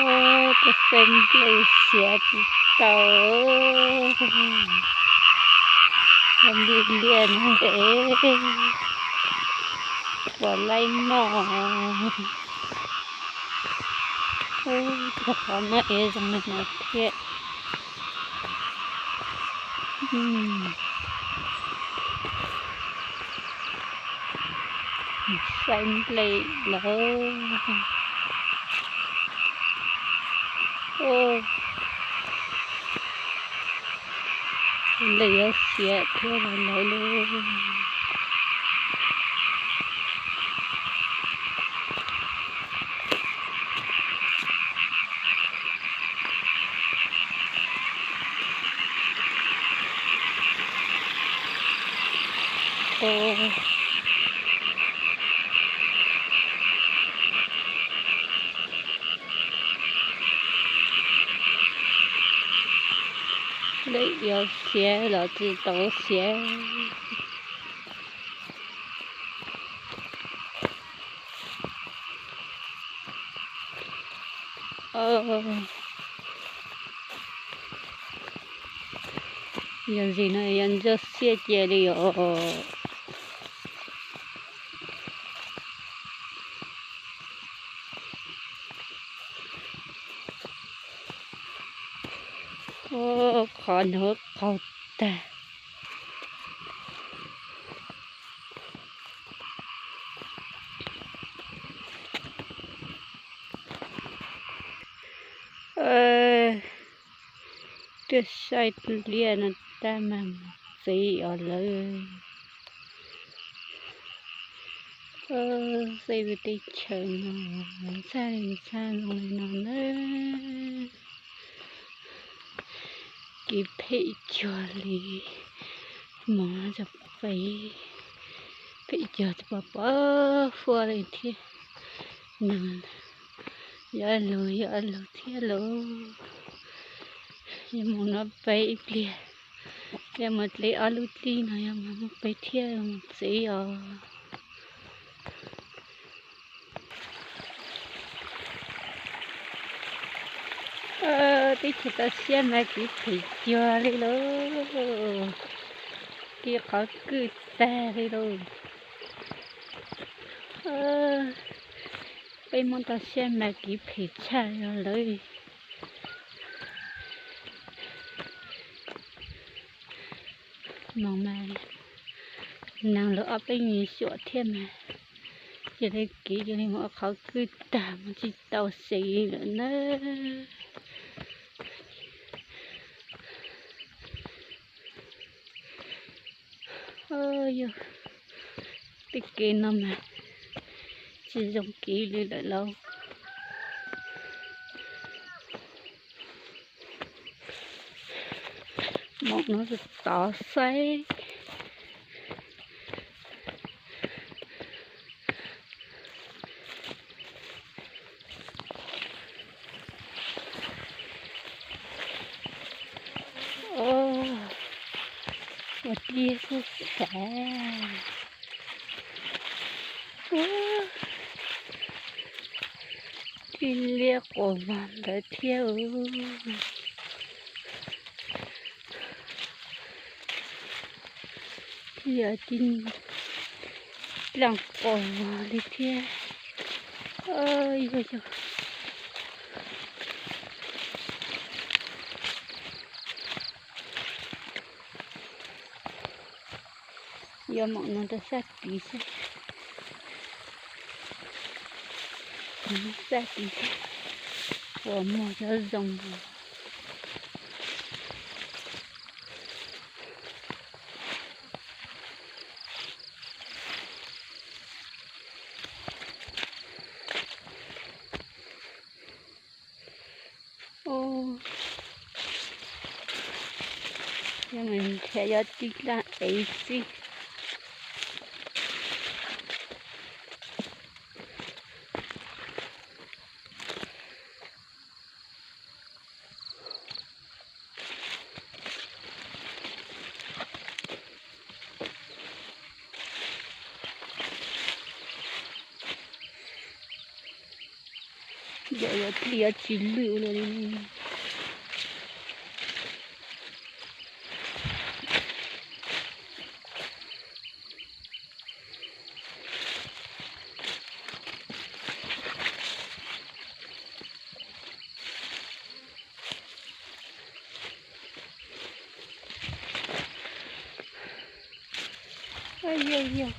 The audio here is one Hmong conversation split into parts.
Tus xeeb nplej siav tsis tau, nplej liaj no es puas laib noj. Tus qhov no es zoo li no thiab. Xeeb nplej lawm. Nplej yuav siav thiab lawm lauj. Nplej yuav siav los tsis tau siav. Yog ntsis no yog ntsuag xiab cia li os. Qhov no qaug tag. Tuaj saib liaj no tab mas mus txiv os lawm. Xij vwj teb chaws no ntxhab li ntxhab zoo li no na. Kev phem cuag li, hmoov tso pem, phem cuag tsis pom pom huaj li thiab. Nws yog lug yog lug thiab lauj. Yuav mus no peb ib pliag, yog mus dleb ob lub dlij no yog mus peb thiaj mus txiv os. Teb chaws tau siab mas kev phem cuag li lauj, kev qhov kwj tag li lauj. Peb Hmoob tau siab mas kev phem tshaj li lawm. Moog mas neeg lug ob peb nyuag xyuam thiab mas, cia li kev cia li mus ua qhov kwj tag mus tsis tau xeev lawm na. Yog tej kev no mas tsis zoo kev li lawm lauj. Moog no tov saib. Ua dliab xwb xav. Tib liab quas vog ntawd thiab. Yog tib dlaaj quas vog li thiab. Yog yog. Yuav moom no rau sab tid xwb. Sab tid xwb, puas muag cov zoo. Yog nrhiav yuav tib dlaaj ev xwb. Yog Yuav dliv tsis lwj li. Yog, yog,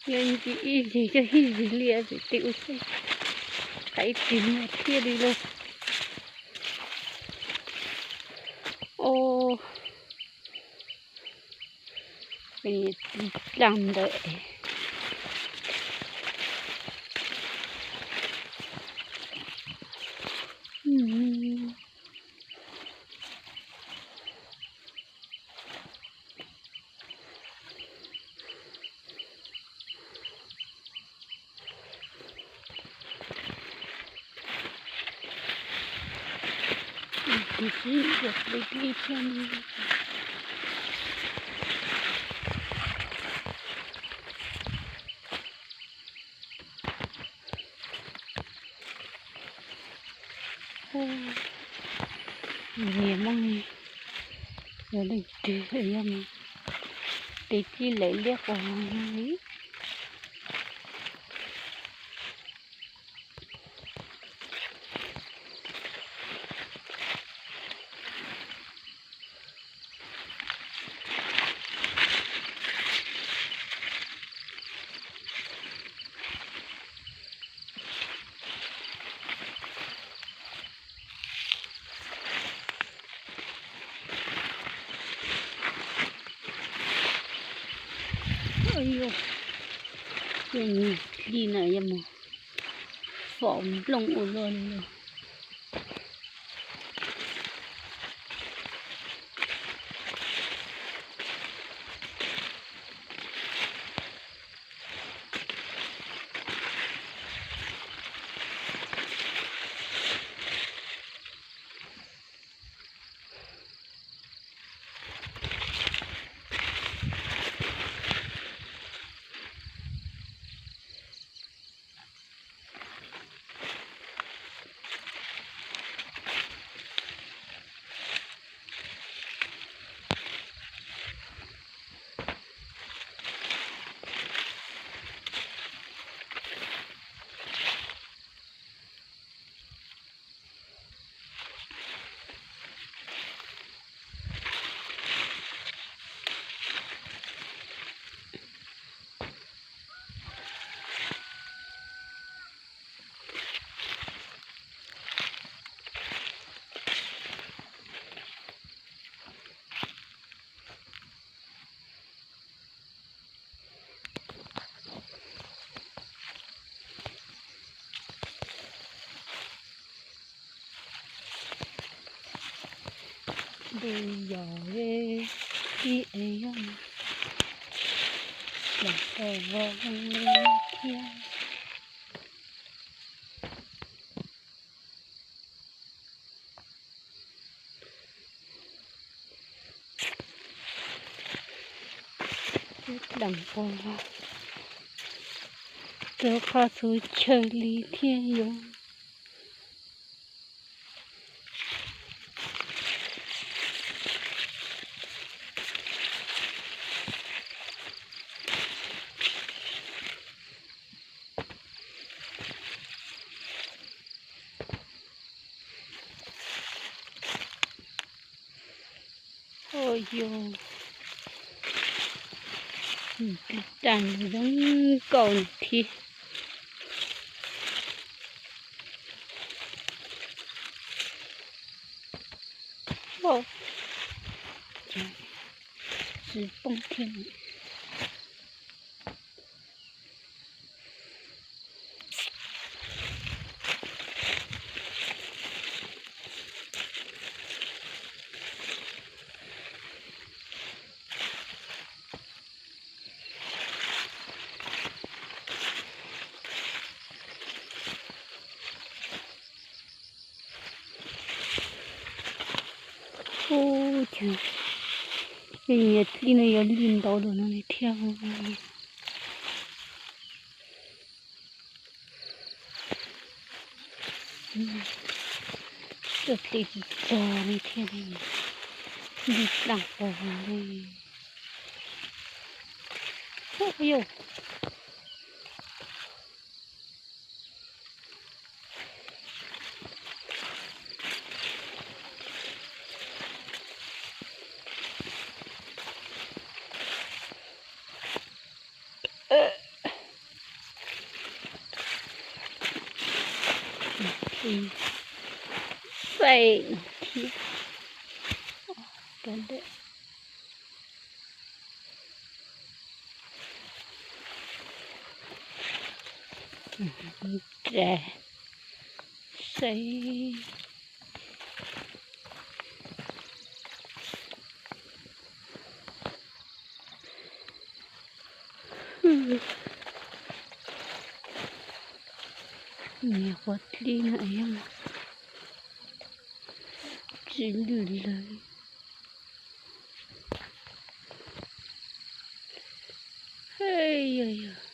yog ntsis ib zig coj ib zig liaj pem tej ub xwb, qaib tsis muag thiaj li lauj. Au, dlaag ntawd. Niag Hmoob yog leej twg yog mus tes kib lawm liab quas li. Yog niag dlij na yog mus faus nplooj ua luaj li. Ntu yos ib es yog los tau vov li thiab. Dlees pog, txhua qhov txhua chaw li thiaj yuav. Ua yog ras zoo nkauj thiab. Tsis poob thiab. Ub, cas niag dlij no yuav lwj ntau dua no li thiab. Tuaj dle tsis txog li thiab li, nti dlaaj tag li. Ub, yog. Xeem thiab. Saib. Niag qhuav dlib no es tsis lwj lawm. Hej, yog yog.